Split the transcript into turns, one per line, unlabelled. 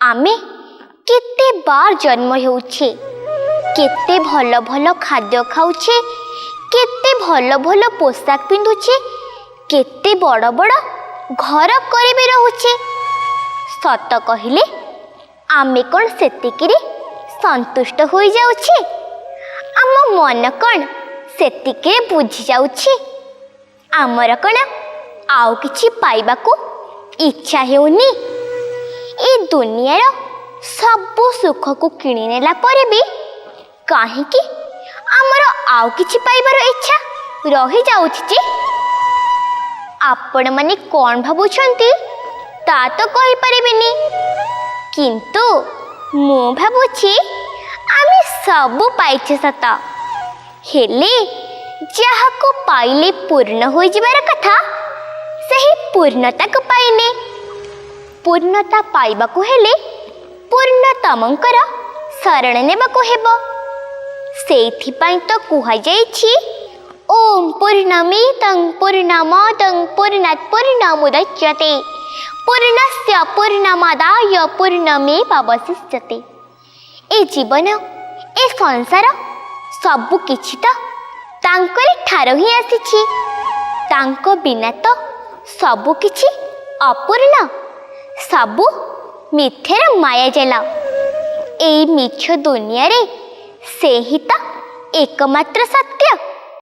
ଆମେ କେତେ ବାର ଜନ୍ମ ହେଉଛେ, କେତେ ଭଲ ଭଲ ଖାଦ୍ୟ ଖାଉଛେ, କେତେ ଭଲ ଭଲ ପୋଷାକ ପିନ୍ଧୁଛେ, କେତେ ବଡ଼ ବଡ଼ ଘର କରି ବି ରହୁଛେ। ସତ କହିଲେ ଆମେ କ'ଣ ସେତିକିରେ ସନ୍ତୁଷ୍ଟ ହୋଇଯାଉଛେ? ଆମ ମନ କ'ଣ ସେତିକିରେ ବୁଝିଯାଉଛି? ଆମର କ'ଣ ଆଉ କିଛି ପାଇବାକୁ ଇଚ୍ଛା ହେଉନି? ଏ ଦୁନିଆର ସବୁ ସୁଖକୁ କିଣିନେଲା ପରେ ବି କାହିଁକି ଆମର ଆଉ କିଛି ପାଇବାର ଇଚ୍ଛା ରହିଯାଉଛି ଯେ? ଆପଣମାନେ କ'ଣ ଭାବୁଛନ୍ତି ତା ତ କହିପାରିବିନି, କିନ୍ତୁ ମୁଁ ଭାବୁଛି ଆମେ ସବୁ ପାଇଛେ ସତ, ହେଲେ ଯାହାକୁ ପାଇଲେ ପୂର୍ଣ୍ଣ ହୋଇଯିବାର କଥା, ସେହି ପୂର୍ଣ୍ଣତାକୁ ପାଇନେ। ପୂର୍ଣ୍ଣତା ପାଇବାକୁ ହେଲେ ପୂର୍ଣ୍ଣତମଙ୍କର ଶରଣ ନେବାକୁ ହେବ। ସେଇଥିପାଇଁ ତ କୁହାଯାଇଛି, ଓಂ ପୂର୍ଣ୍ଣମିଦଂ ପୂର୍ଣ୍ଣମଦଂ ପୂର୍ଣ୍ଣାତ୍ ପୂର୍ଣ୍ଣମୁଦଚ୍ୟତେ ପୂର୍ଣ୍ଣସ୍ୟ ପୂର୍ଣ୍ଣମାଦାୟ ପୂର୍ଣ୍ଣମେବାବଶିଷ୍ୟତେ। ଏ ଜୀବନ, ଏ ସଂସାର ସବୁ କିଛି ତ ତାଙ୍କରି ଠାରୁ ହିଁ ଆସିଛି। ତାଙ୍କ ବିନା ତ ସବୁ କିଛି ଅପୂର୍ଣ୍ଣ, ସବୁ ମିଥ୍ୟାର ମାୟାଜାଲ। ଏଇ ମିଛ ଦୁନିଆରେ ସେ ହିଁ ତ ଏକମାତ୍ର ସତ୍ୟ।